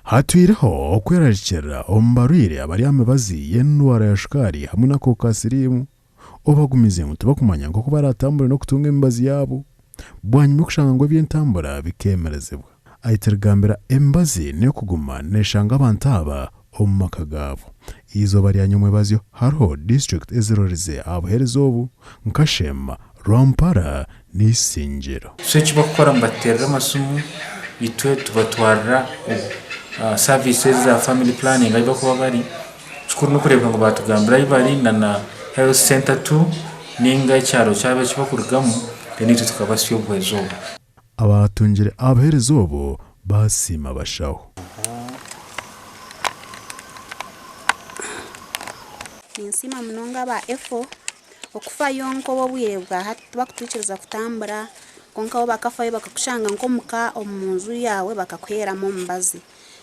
Hatwireho okwerarikirira omu barwaire abari aha mibazi y'endwara ya shukaari hamwe n'akahuka ka siriimu obagumize ngu tibakumanya nk'oku baratambure n'okutunga emibazi yaabo bwanyima y'okushanga ngu eby'entambura bikeemerezibwa. Aitirigambira emibazi n'ey'okuguma neeshanga abantu aba omu maka gaabo. Eizooba rya nyomwebazyo hariho disiturikiti ezirorize aha buheereza obu nka Sheema, Rwampara n'Isingiro. So eki bakukora nibatuteerera amasimu itwe tubatwarira service ezi za family planning ahu bakuba bari, ekikuru n'okureebeka ngu baatugambira ahu bari na na health center tu ninga ekyaro kyabo eki bakurugamu then itwe tukabasya obuhwezi obwo. Abaatungire abuheereza obu baasiima abashaho. Ninsiima munonga aba EFO okufayo nk'obwire bwa hati tibakutwikiriza kutambura kwonka bo bakafayo bakakushanga nk'omuka omu nju yaawe bakakuheeramu omubazi.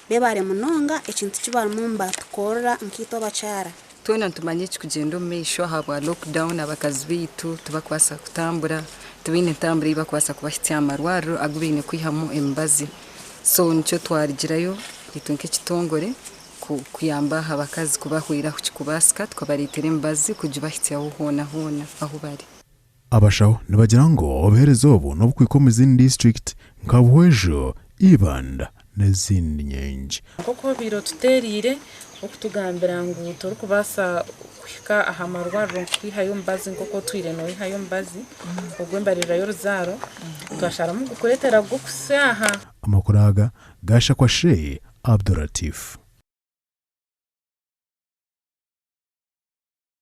Beebare munonga ekintu eki barimu nibatukorera nkaitwe abakyara. Twena nitumanya ekirikugyenda omu maisho ahabwa lockdown abakazi baitu tibakubaasa kutambura, tibaine ntambura ei barikubaasa kubahitsya aha marwariro agu baine kwihamu emibazi. So nikyo twarugirayo itwe nk'ekitongore kuyamba abakazi kubahwera ahu kirikubaasika tukabareetera emibazi kugibahitsyaho hoona hoona ahu bari. Abashaho nibagira ngu obuheereza obu n'obukwika omu zindi disiturikiti nka Buhweju, Ibanda n'ezindi nyingi. Nk'oku obaire otuteereire okutugambira ngu torikubaasa kuhika aha marwariro kwihayo omubazi nk'oku otwire noihayo omubazi ogw'embaririra y'oruzaaro, twasharamu kukureetera gukuhitsya aha. Amakuru aga gaashakwa Sheikh Abdul Latif.